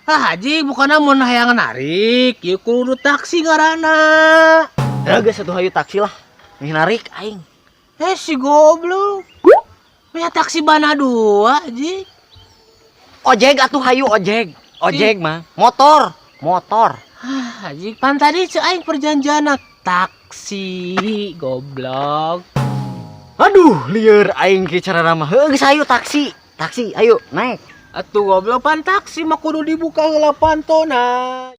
Ah, Haji, bukan mun hayang narik, ieu kudu taksi ngaranna. Ya geus atuh hayu taksi lah. Nih narik aing. Eh, si goblok. Punya taksi bana dua, Haji. Ojek atuh hayu ojek. Ojek mah. Motor, motor. Ah, Haji, pan tadi cek aing perjanjian taksi, goblok. Aduh, lieur aing ki cara mah. Heuh geus hayu taksi. Taksi, ayo naik. Atuh goblok pan taksi mah kudu dibuka heula pantona.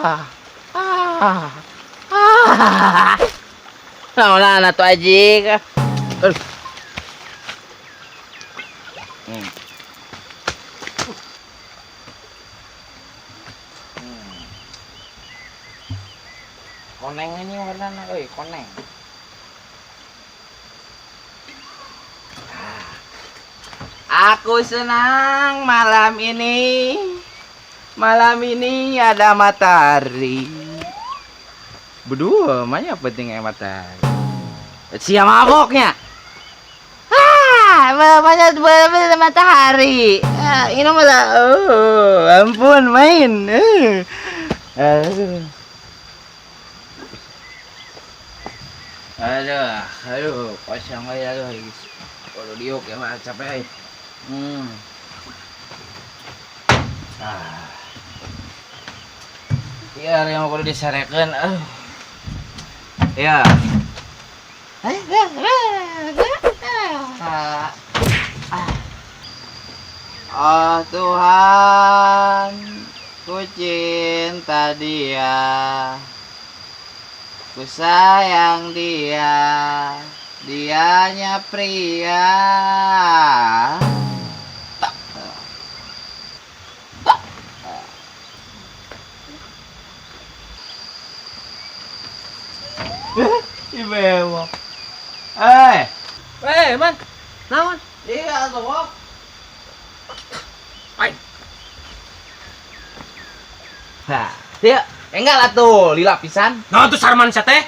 Ah. Ah. Ah. Naon atuh Aji. Koneng ini warnana euy, koneng. Aku senang malam ini. Malam ini ada matahari. Berdua, mana penting ya matahari. Siapa maboknya? Ah, banyak banyak matahari. Ah, ini malah, oh, ampun main. Aduh. Aduh, aduh, kosong aja aduh. Kalau diuk ya mah capek. Ah. Iya, yang kudu disarekeun. Aduh. Ya. Oh Tuhan, ku cinta dia, ku sayang dia, dianya pria. Ibewo. Eh, Eh, man. Naon? Iya tuh. Ai. Nah, dia enggak lah tuh, lila pisan. Naon tuh Sarman sia teh?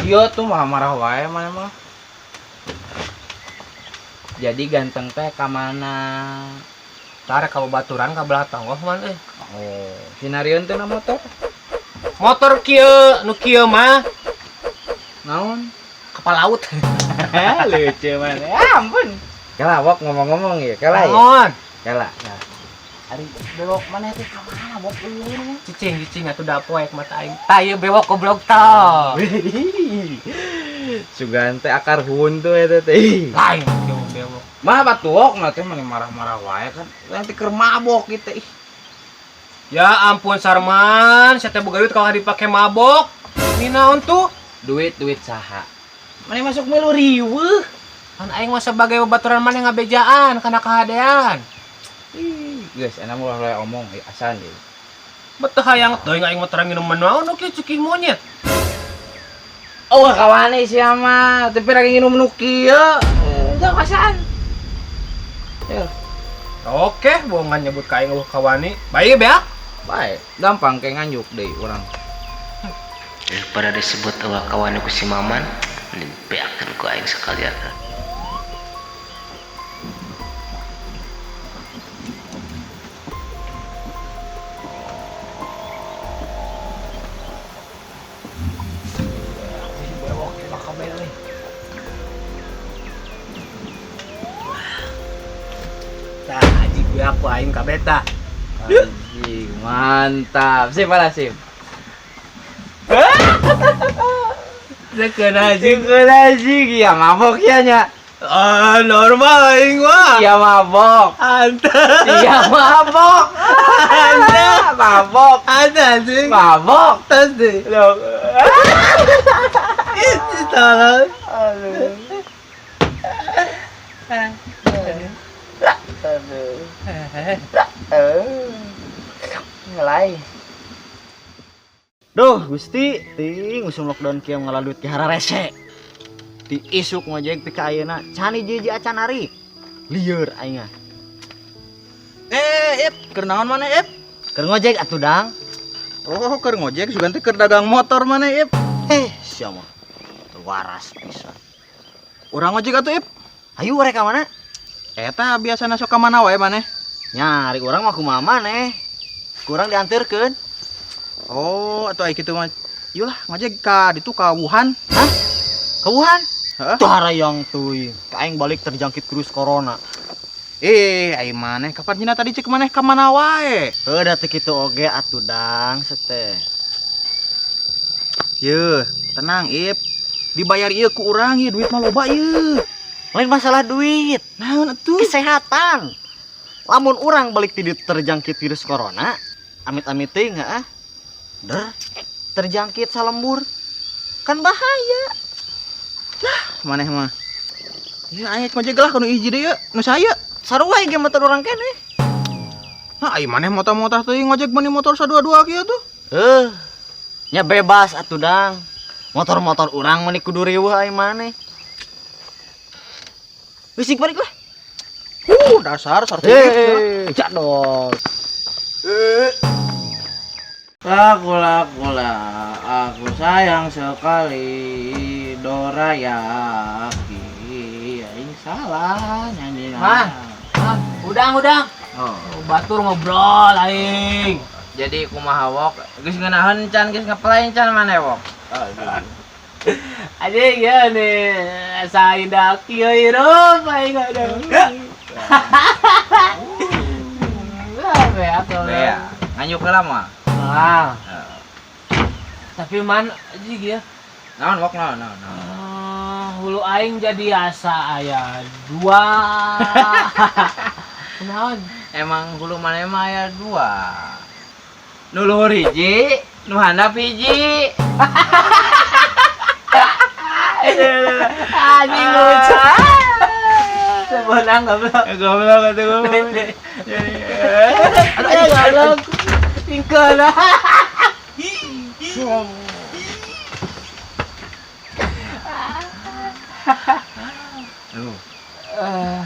Iya tuh marah-marah wae mana mah. Jadi ganteng teh ka mana? Tara ka babaturan ka belah tonggoh man euy. Oh, sinarieun teh na motor. Motor kieu nu kieu mah Naon? Kapal laut. Lucu mana. Ya ampun. Kela wok ngomong-ngomong ya, kela ya. Naon? Kela. Ari bewok mana teh ka mana bok ieu? Cicing cicing atuh da poek mata aing. Tah ieu bewok goblok tah. Sugan teh akar huntu eta teh. Lain kieu bewok. Mah batuok mah teh mani marah-marah wae kan. Nanti keur mabok gitu ih. Ya ampun Sarman, sia teh boga duit kalau dipake mabok. Ini naon tuh? Duit-duit saha? Mani masuk milu riweuh. Kan aing mah sebagai babaturan maneh ngabejaan kana kahadean. Ih, geus enak ulah ulah omong ieu asan deui. Beteh hayang teuing aing mah terang minum naon nu kieu cekih monyet. Oh, kawane sia mah, tapi lagi nginum nu kieu. Enggak asan. Ya. Oke, bohongan nyebut ka aing eueuh kawani. Baik ya? Baik, gampang kayak nganjuk deui urang. Daripada disebut eueuh kawani ku si Maman, mending beakeun ku aing sekalian. Tah, haji beak ku aing kabeh tah. Anjing, mantap. Sip lah sip. Sekeun haji. Sekeun haji, ya mabok ya nya. Ah, normal aing mah. Iya mabok. Anta. Iya mabok. Anta. Mabok. Anta anjing. Mabok. Tas deh. Loh. Itu tolong. Aduh. Aduh. Eh. Ngelai. Duh, Gusti, ting usum lockdown kieu ngalah duit ge hararese. Ti isuk ngojek pi ka ayeuna can hiji-hiji acan narik. Lieur aing ah. Eh, Ip, keur naon maneh, Ip? Keur ngojek atuh, Dang. Oh, keur ngojek sugan teh keur dagang motor maneh, Ip? Eh, sia mah. Teu waras pisan. Urang ngojek atuh, Ip. Ayo rek ka mana? Eta biasana sok ka mana wae maneh? Nyari urang mah kumaha maneh. Kurang dianterkeun. Oh, atuh ai kitu mah. Yuk lah, ngojek ka ditu ka Wuhan. Hah? Ke Wuhan? Heeh. Tuh harayang teuing. Ka aing balik terjangkit virus corona. Eh, ai maneh kapan nyina tadi cek maneh ka mana wae? Heuh, da teu kitu oge atuh, Dang, set teh. Yeuh, tenang, Ip. Dibayar ieu ku urang ieu duit mah loba ieu. Lain masalah duit, Naon atuh? Kesehatan. Lamun urang balik ti dieu terjangkit virus corona, amit-amit teuing heeh. Der terjangkit salembur. Kan bahaya. Maneh mah. Ya aya ngojek lah kanu hiji deui nu saya. Sarua ge motor urang keneh. Nah, ai maneh motah-motah teuing ngojek meuni motor sadua-dua kieu tuh. Heuh. Nya bebas atuh, Dang. Motor-motor urang meuni kudu riweuh ai maneh. Bisik balik lah. Dasar sartu. Eh, jadol. Gula gula, aku sayang sekali dorayaki. Aing salah nyanyi. Hah? Hah? Udang, udang. Oh. Batur ngobrol aing. Jadi kumaha, Wok? Geus ngeunaheun can, geus ngepelai can maneh, Wok? Anjing ya nih, saya kieu hirup aing aduh. Wah, beak. Bea, nganyuk heula mah. Ah. Tapi man anjing ya. Naon, Wok, naon naon naon. Ah, hulu aing jadi asa aya dua. Kunaon? Emang hulu maneh mah aya dua. Nu luhur hiji, nu handap hiji. Anjing lucu. Sebenang goblok. Goblok atuh. Aduh, goblok. Tinggal lah. Tuh, Eh,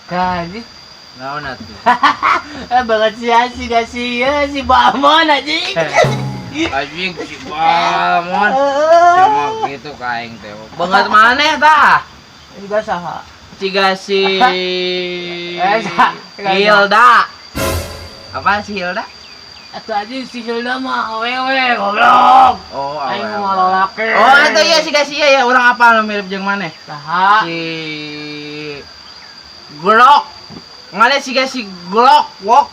kaji. naon atuh? Eh, banget sih si si ya si Bamon anjing. Anjing si Bamon. Cuma gitu ka aing teh. Banget maneh tah? Juga saha. Ciga si Eh, Hilda. Apa si Hilda? Atau aja si Hilda mah awewe goblok. Oh, Aing awewe. mah lalaki. Oh, itu iya si iya ya, urang apa nu mirip jeung maneh? Saha? Si Grok. Maneh siga si Grok, Wok.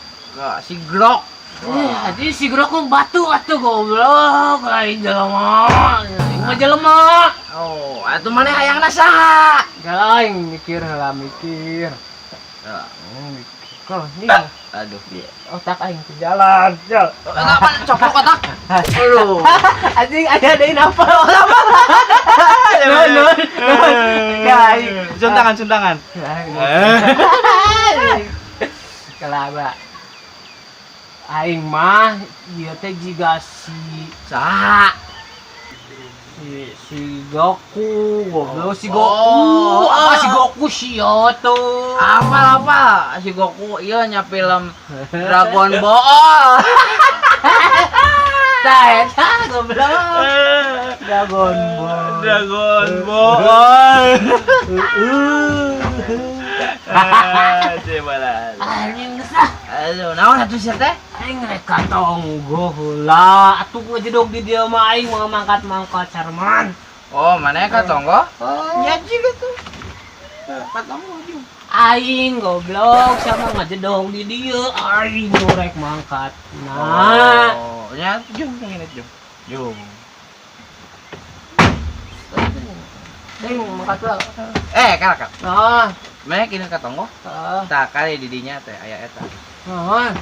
Si Grok. Eh, aja si Grok mah batu atuh goblok. Aing jelema. Aing mah jelema. Oh, atuh maneh hayangna saha? Jalan aing mikir heula mikir. Mikir. Kalau ini Aduh. Otak aing ke jalan. Jal. Enggak apa coplok otak. Aduh. Anjing aya deui apa? Apa? Non non. Aing. Suntangan, suntangan. Kelaba. Aing mah ieu teh jiga si Saha? Si si Goku, goblok si Goku. Oh. Apa si Goku sia tuh? Apa apa si Goku ieu nya film Dragon Ball. Tah eta goblok. Dragon Ball. Dragon Ball. Anjing geus ah. Aduh, naon atuh sia teh? Aing rek ka tonggo heula. Atuh ngejedog di dieu mah aing mau mangkat-mangkat Sarman. Oh, maneh ka tonggo? Oh. Nya juga tuh. Ka tonggo jeung. Aing goblok sama ngejedog di dieu aing nu rek mangkat. Nah, Oh, nya jeung ngene jeung. Jeung. Aing mangkat lah. Eh, kala kala. Nah, Maneh kini ka tonggo? ah, Tah kali di dinya teh aya eta. nah.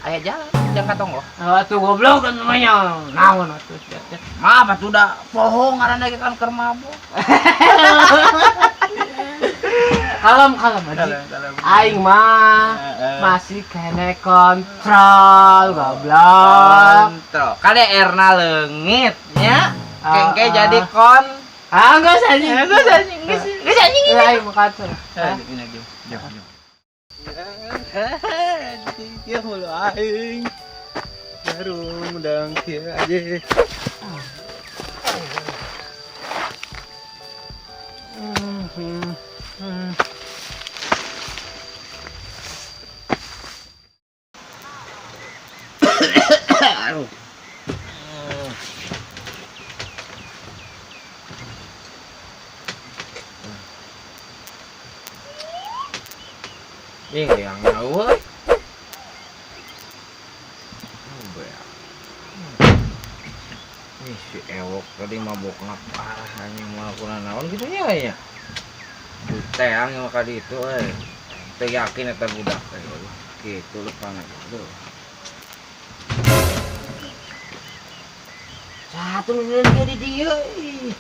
Aya jalan jang ka tonggo. Ah, atuh goblok kan namanya. Naon atuh sia teh. Maaf atuh da poho ngaranna ge kan keur mabok. Kalem kalem aja. Aing mah masih kene kontrol goblok. Kontrol. KDR na leungit nya. Kengke Ah, ah. jadi kon. Ah, enggak anjing. Geus anjing, geus geus anjing. Eh, aing mau kacau. Ini jom. Jom, jom. Ya mulu aing. Baru mudang kieu aja. Ih, yang eueuh. Ih, si Ewok tadi mabokna parah anjing moal kuna naon gitu nya nya. Teang yang kali itu euy. Teu yakin eta budak teh. Kitu lepang aja. Satu nu dia di dieu. Ih.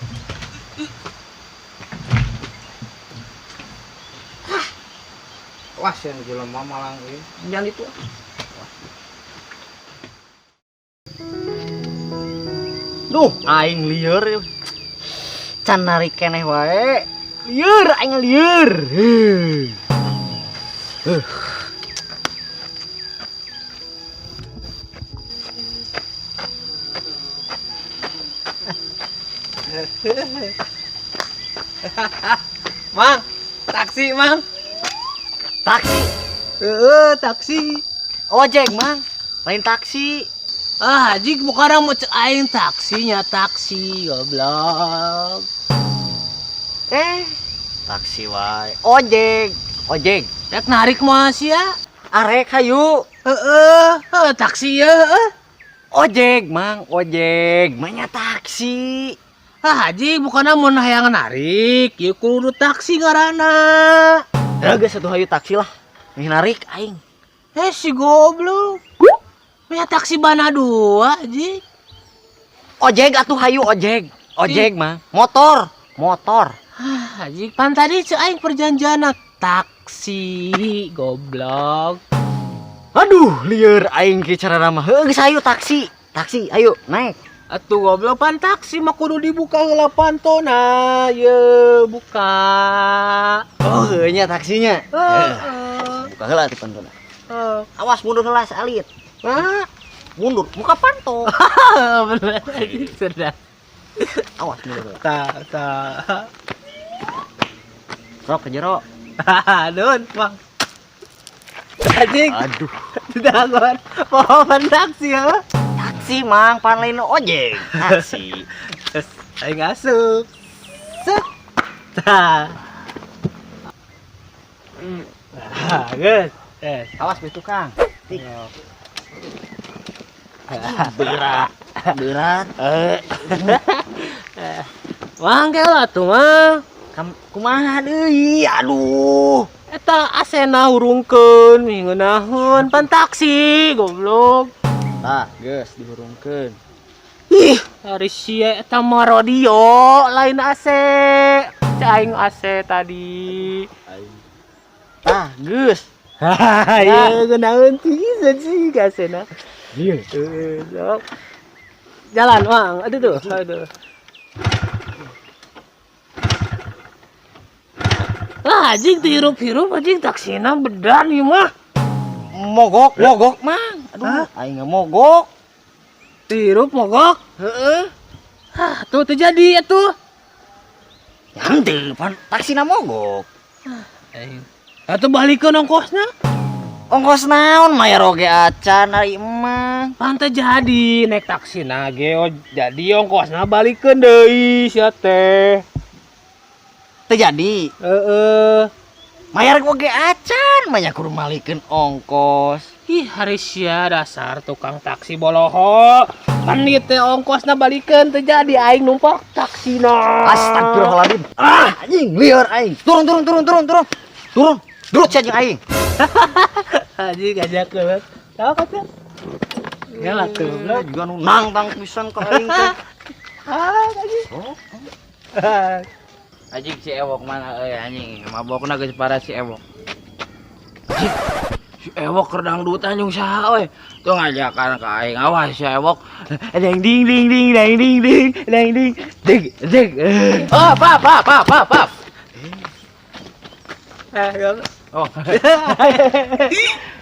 Wah, yang jelema malang ieu. Jangan itu. Duh, aing lieur. Can narik keneh wae. Lieur aing lieur. Heuh. Mang, taksi, Mang. Taksi. Heeh, taksi. Ojek, Mang. Lain taksi. Ah, anjing bukan mau cek aing taksinya taksi, goblok. Taksi wae. Ojek, ojek. Rek narik mah sia. Arek hayu. Heeh, heuh, taksi ya, heeh. Ojek, Mang, ojek. Manya taksi. Ah, haji bukan mun hayang narik, ieu kudu taksi ngaranna. Ya geus atuh hayu taksi lah. Nih narik aing. Eh si goblok. Punya taksi bana dua, haji. Ojek atuh hayu ojek. Ojek, Mang. Motor, motor. Ah, haji pan tadi cek aing perjanjian taksi, goblok. Aduh, lieur aing ki cara mah. Heuh geus hayu taksi. Taksi, ayo naik. Atuh goblok pan taksi mah kudu dibuka heula pantona. Ye, buka. Oh, heuh nya taksinya. Heeh. Buka heula ti pantona. Heeh. Awas mundur heula salit. Ah, Mundur, muka panto. bener anjing sudah. Awas mundur heula. Ta ta. Rok ke jero. Nun, Bang. Anjing, Aduh. tidak keluar. Pohon taksi ya. Taksi, Mang, pan lain ojek. Taksi. Terus aing asup. Set. Ta. Ah, geus. Eh, Awas be tukang. Tik. Berat. Berat. Mang lah tuh, Mang. Kam kumaha deui? Aduh. Eta asena hurungkeun ngeunaheun pan taksi goblok. Tah, geus dihurungkeun. Ih, ari sia eta mah radio lain AC. Cek aing AC tadi. Tah, geus. Hahaha, ieu ngeunaheun pisan sih asena. Iya. Sok. Jalan, Mang. Aduh tuh, aduh. Lah anjing teu hirup-hirup anjing taksina bedan ieu mah. Mogok, mogok, Mang. Aduh, aing mogok. Teu hirup mogok. Heeh. Hah, tuh teu jadi atuh. Henteu, pan taksina mogok. Aing. Atuh balikeun ongkosna. Ongkos naon mayar oge acan ari emang. Pantai jadi naik taksi na ge oh, jadi ongkosna balikeun deui sia teh. Teu jadi. Heeh. Mayar oge acan, manya kudu malikeun ongkos. Ih, hari sia dasar tukang taksi boloho. Pan ieu teh ongkosna balikeun teu jadi aing numpak taksina. Astagfirullahaladzim. Ah, anjing lieur aing. Turun, turun, turun, turun, turun. Turun. Durut sia jeung aing. Anjing ngajak keula. Tahu kata? Ya lah tuh, goblok. Juga nu nangtang pisan ka aing teh. Ah, anjing. Oh. Anjing si Ewok mana euy anjing. Mabokna geus parah si Ewok. Anjing, si Ewok keur dangdutan jeung saha euy. Tuh ngajakan ka aing, awas si Ewok. Ding ding ding ding ding ding ding ding ding ding ding. Oh, pap pap pap pap pap. Oh.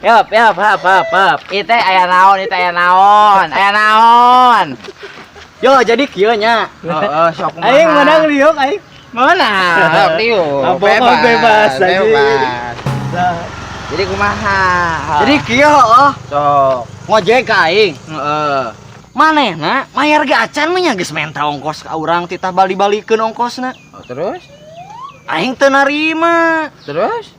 Yop, yop, hap, hap, hap. Ieu teh aya naon, ieu teh aya naon, aya naon. Yo, jadi kieu nya. Heeh, sok kumaha. Aing menang liuk aing. Menang, liuk. Mabok bebas, anjing. Bebas. Jadi kumaha? Jadi kieu heuh, sok. ngojek ka aing. Heeh. Manehna mayar ge acan mah nya geus menta ongkos ka urang titah bali-balikeun ongkosna. Oh, terus? Aing teu narima. Terus?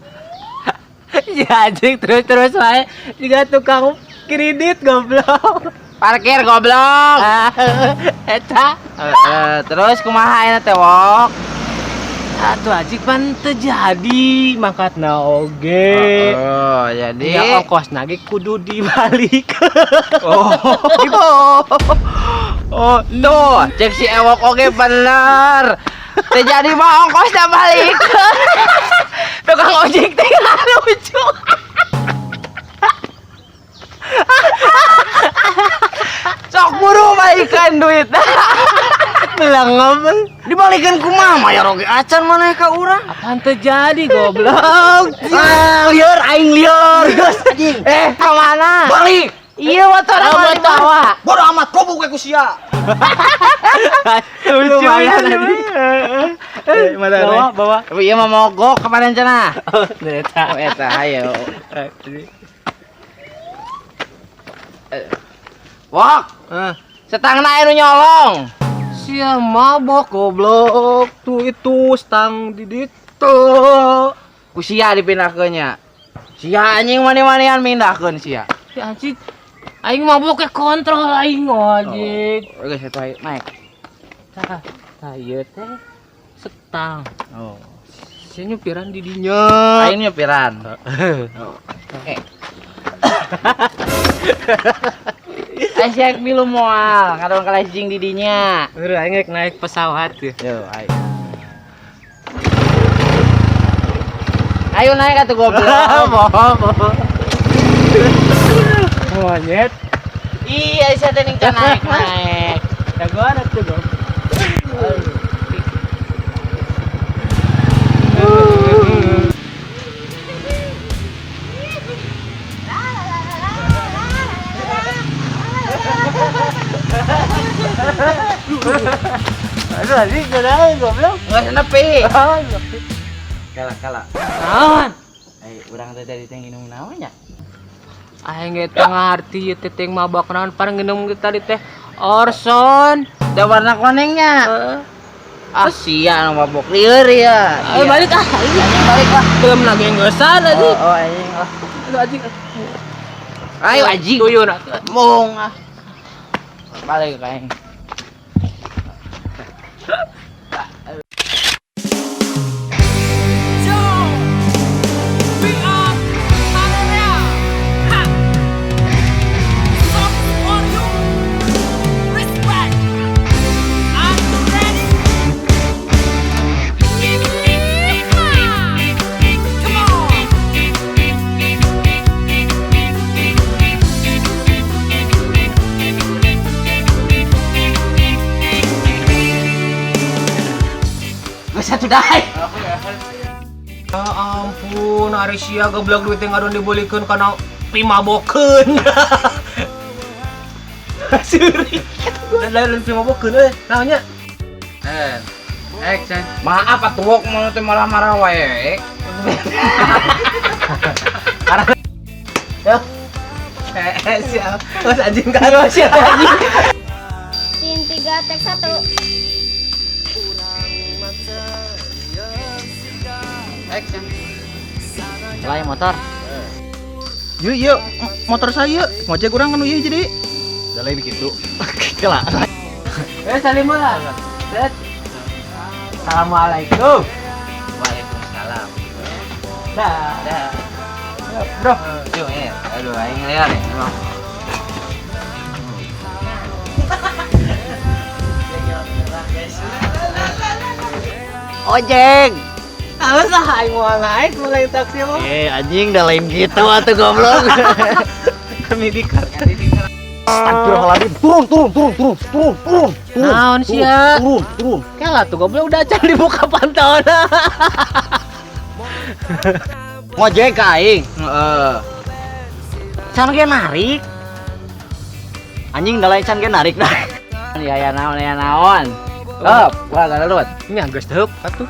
Ya anjing terus-terus wae jiga tukang kredit goblok. Parkir goblok. Eta. Heeh, terus kumaha ayeuna teh, Wok? Atuh anjing pan teu jadi mangkatna oge. Oh, jadi Ya ongkosna ge kudu dibalik. Oh. Oh, tuh, cek si Ewok oge bener. Teu jadi mah ongkosna balik. Tukang ojek teh lucu. Sok buru balikan duit. Belangem. Dibalikeun kumaha mayar oge acan maneh ka urang. Apaan teu jadi goblok? Ah, lieur aing lieur. Geus anjing. Eh, ka mana? Balik. Iya, motor Oh, mau motor. dibawa. Bodo amat kobuk we ku sia. Lucu Lumayan, ya. Mana Bawa, bawa. Tapi ieu mah mogok kemarin cenah. Oh, eta. Oh, eta ayo. Wok, setangna anu nyolong. Sia mabok goblok. Tuh itu stang di ditu. Ku sia dipindahkeun nya. Sia anjing mani-manian mindahkeun sia. Si anjing aing mabok ke kontrol aing anjing. Oh, geus eta ayo naik. Tah, tah ieu teh setang. Oh. Sia nyupiran di dinya. Aing nyupiran. Oh. Eh. Asyik milu moal, ngadon kalajing di dinya. Beuh aing rek naik pesawat tuh. Yo, ayo. Ayo naik atuh goblok. Bohong. Monyet. Iya, saya teh ning naik naik. Jagoan atuh goblok. Aduh, anjing geunah goblok. Geus nepi. Kala kala. Naon? Eh, urang teh tadi teh nginum naon nya? Aing ge teu ngarti ieu teh teh mabok naon parang nginum ge tadi teh Orson. Da warna konengnya. Heeh. Ah, sia nu mabok lieur ya. Ayo balik ah, aing Anjing balik lah. belum lagi ngeusan anjing. Oh, oh anjing lah. Aduh anjing. Ayo anjing. Tuyun atuh. Mung ah. Balik ka aing. Geus atuh daek. Ya ampun, ari sia goblok duit teh ngadon dibeulikeun kana pimabokeun. Suri. Dan lain pimabokeun euy, naon nya? Eh. Action. Maaf atuh wok mau teh marah-marah wae. Ya. Siap. Mas anjing kan siap anjing. Scene 3 take 1. Action. Lain motor. Yuk, yuk, motor saya ngojek urang kan ieu jadi. Da lain kitu. Kela. Eh salim lah. Set. Assalamualaikum. Waalaikumsalam. Dah. Dah. Bro. Yuk, eh. Aduh, aing liar ya, emang. Ojek. Alas lah aing moal naik mulai taksi mah. Eh, anjing dah lain gitu atuh, goblok. Kami di Astagfirullahaladzim. Turun, turun, turun, turun, turun, turun, turun. Naon sia? Turun, turun. Kalah tuh, goblok, udah acan dibuka pantauan. Ngojek ka aing. Heeh. Can ge narik. Anjing, dah lain can ge narik dah. Ya ya naon ya naon. Hop, gua galut. Ini geus teup atuh.